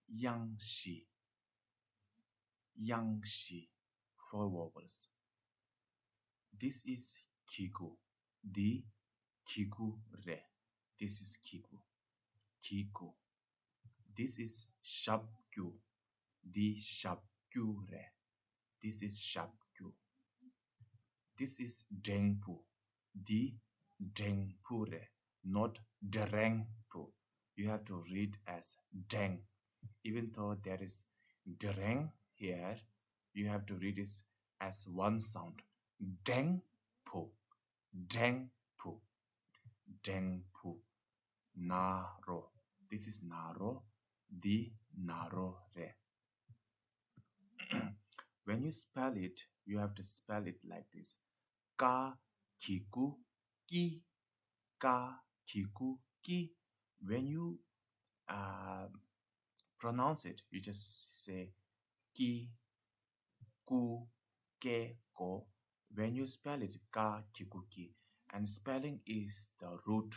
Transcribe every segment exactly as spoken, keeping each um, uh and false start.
དབྱངས་བཞི། དབྱངས་བཞི། Four vowels. This is གི་གུ། འདི་གི་གུ་རེད། This is གི་གུ། གི་གུ། This is ཞབས་ཀྱུ། འདི་ཞབས་ཀྱུ་རེད། This is ཞབས་ཀྱུ། This is འགྲེང་བུ། འདི་འགྲེང་བུ་རེད། Not འགྲེང་བུ། You have to read as འགྲེང། Even though there is འགྲེང་here, you have to read it as one sound. འགྲེང་བུ། འགྲེང་བུ། འགྲེང་བུ། ན་རོ། This is ན་རོ། འདི་ན་རོ་རེད། When you spell it, you have to spell it like this. ཀ་གི་གུ་ཀི། ཀ་གི་གུ་ཀི། When you uh, pronounce it, you just say ཀི་གུ་ཀེ་གོ། When you spell it, ཀ་གི་གུ་ཀི། And spelling is the root,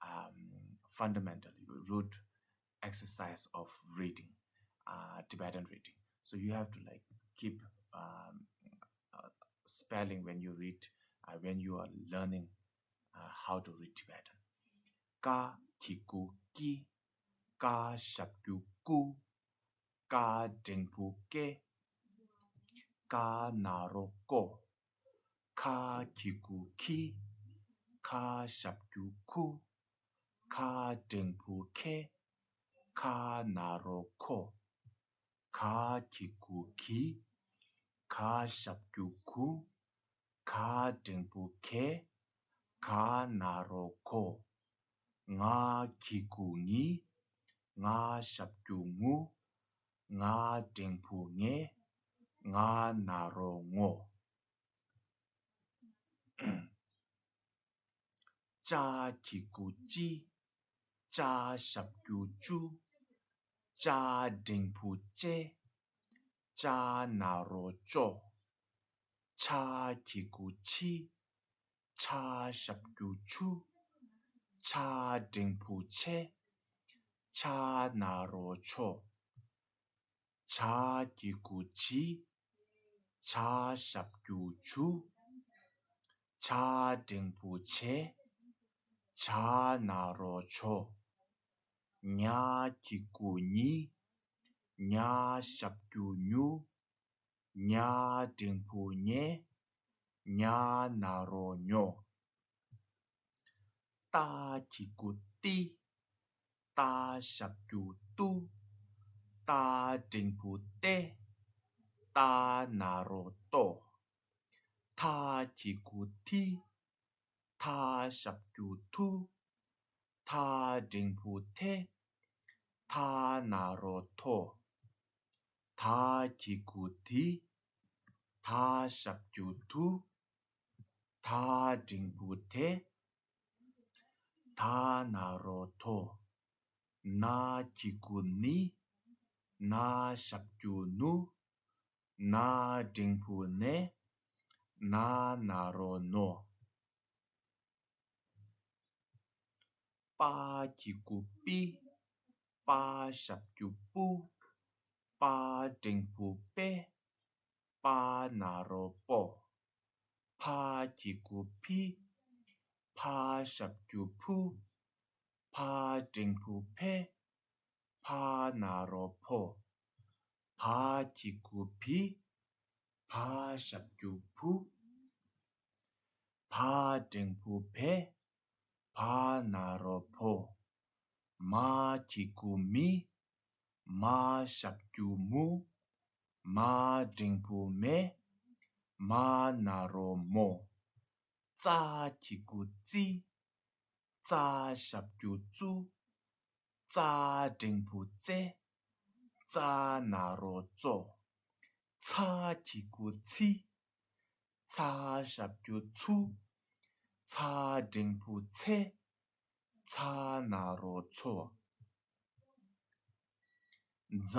um, fundamental, root exercise of reading, uh, Tibetan reading. So you have to, like, keep, um, uh, spelling when you read, uh, when you are learning, uh, how to read Tibetan. ཀ་གི་གུ་ཀི། ཀ་ཞབས་ཀྱུ་ཀུ། ཀ་འགྲེང་བུ་ཀེ། ཀ་ན་རོ་ཀོ། ཁ་གི་གུ་ཁི། ཁ་ཞབས་ཀྱུ་ཁུ། ཁ་འགྲེང་བུ་ཁེ། ཁ་ན་རོ་ཁོ། ག་གི་གུ་གི། ག་ཞབས་ཀྱུ་གུ། ག་འགྲེང་བུ་གེ། ག་ན་རོ་གོ། ང་གི་གུ་ངི། ང་ཞབས་ཀྱུ་ངུ། ང་འགྲེང་བུ་ངེ། ང་ན་རོ་ངོ། ཅ་གི་གུ་ཅི། ཅ་ཞབས་ཀྱུ་ཅུ། ཅ་འགྲེང་བུ་ཅེ། ཅ་ན་རོ་ཅོ། ཆ་གི་གུ་ཆི། ཆ་ཞབས་ཀྱུ་ཆུ། ཆ་འགྲེང་བུ་ཆེ། ཆ་ན་རོ་ཆོ། ཇ་གི་གུ་ཇི། ཇ་ཞབས་ཀྱུ་ཇུ། ཇ་འགྲེང་བུ་ཇེ། ཇ་ན་རོ་ཇོ། ཉ་གི་གུ་ཉི། ཉ་ཞབས་ཀྱུ་ཉུ། ཉ་འགྲེང་བུ་ཉེ། ཉ་ན་རོ་ཉོ། ཏ་གི་གུ་ཏི། ཏ་ཞབས་ཀྱུ་ཏུ། ཏ་འགྲེང་བུ་ཏེ། ཏ་ན་རོ་ཏོ། ཐ་གི་གུ་ཐི། ཐ་ཞབས་ཀྱུ་ཐུ། ཐ་འགྲེང་བུ་ཐེ། ཐ་ན་རོ་ཐོ། ཐ་གི་གུ་ཐི། ཐ་ཞབས་ཀྱུ་ཐུ། ཐ་འགྲེང་བུ་ཐེ། ཐ་ན་རོ་ཐོ། ན་གི་གུ་ནི། ན་ཞབས་ཀྱུ་ནུ། ན་འགྲེང་བུ་ནེ། ན་ན་རོ་ནོ། པ་གི་གུ་པི། པ་ཞབས་ཀྱུ་པུ། པ་འགྲེང་བུ་པེ། པ་ན་རོ་པོ། ཕ་གི་གུ་ཕི། ཕ་ཞབས་ཀྱུ་ཕུ། ཕ་འགྲེང་བུ་ཕེ། ཕ་ན་རོ་ཕོ། བ་གི་གུ་བི། བ་ཞབས་ཀྱུ་བུ། བ་འགྲེང་བུ་བེ། བ་ན་རོ་བོ། མ་གི་གུ་མི། མ་ཞབས་ཀྱུ་མུ། མ་འགྲེང་བུ་མེ། མ་ན་རོ་མོ། ཙ་གི་གུ་ཙི། ཙ་ཞབས་ཀྱུ་ཙུ། ཙ་འགྲེང་བུ་ཙེ། ཙ་ན་རོ་ཙོ། ཚ་གི་གུ་ཚི། ཚ་ཞབས་ཀྱུ་ཚུ། ཚ་འགྲེང་བུ་ཚེ། ཚ་ན་རོ་ཚོ། ཛ་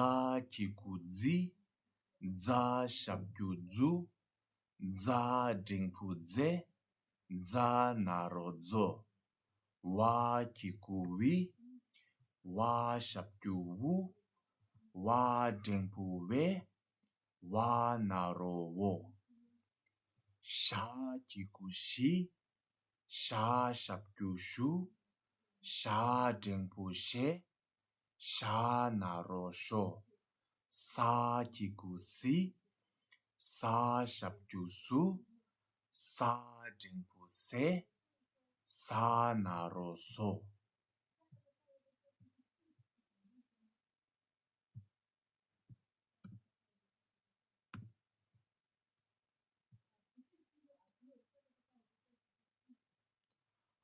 གི་གུ་ཛི། ཛ་ཞབས་ཀྱུ་ཛུ། ཛ་འགྲེང་བུ་ཛེ། ཛ་ན་རོ་ཛོ། ཝ་གི་གུ་ཝི། ཝ་ཞབས་ཀྱུ་ཝུ། བ་འགྲེང་བུ་བེ། བ་ན་རོ་བོ། ཞ་གི་གུ་ཞི། ཞ་ཞབས་ཀྱུ་ཞུ། ཞ་འགྲེང་བུ་ཞེ། ཞ་ན་རོ་ཞོ། ས་གི་གུ་སི། ས་ཞབས་ཀྱུ་སུ། ས་འགྲེང་བུ་སེ། ས་ན་རོ་སོ།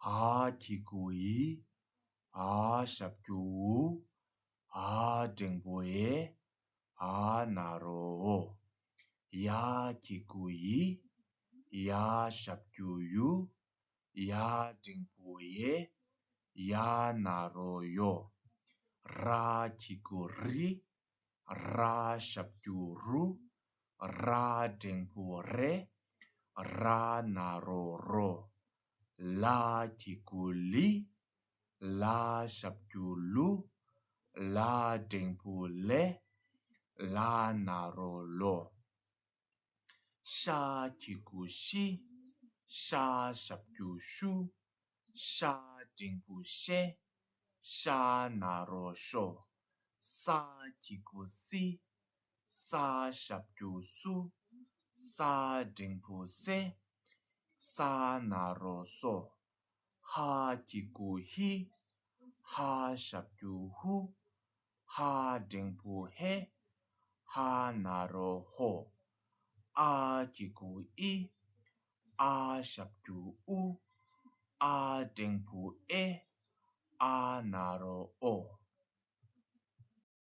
འ་གི་གུ་འི། འ་ཞབས་ཀྱུ་འུ། འ་འགྲེང་བུ་འེ། འ་ན་རོ་འོ། ཡ་གི་གུ་ཡི། ཡ་ཞབས་ཀྱུ་ཡུ། ཡ་འགྲེང་བུ་ཡེ། ཡ་ན་རོ་ཡོ། ར་གི་གུ་རི། ར་ཞབས་ཀྱུ་རུ། ར་འགྲེང་བུ་རེ། ར་ན་རོ་རོ། ལ་གི་གུ་ལི། ལ་ཞབས་ཀྱུ་ལུ། ལ་འགྲེང་བུ་ལེ། ལ་ན་རོ་ལོ། ཤ་གི་གུ་ཤི། ཤ་ཞབས་ཀྱུ་ཤུ། ཤ་འགྲེང་བུ་ཤེ། ཤ་ན་རོ་ཤོ། ས་གི་གུ་སི། ས་ཞབས་ཀྱུ་སུ། ས་འགྲེང་བུ་སེ། ས་ན་རོ་སོ། ཧ་གི་གུ་ཧི། ཧ་ཞབས་ཀྱུ་ཧུ། ཧ་འགྲེང་བུ་ཧེ། ཧ་ན་རོ་ཧོ། ཨ་གི་གུ་ཨི། ཨ་ཞབས་ཀྱུ་ཨུ། ཨ་འགྲེང་བུ་ཨེ། ཨ་ན་རོ་ཨོ།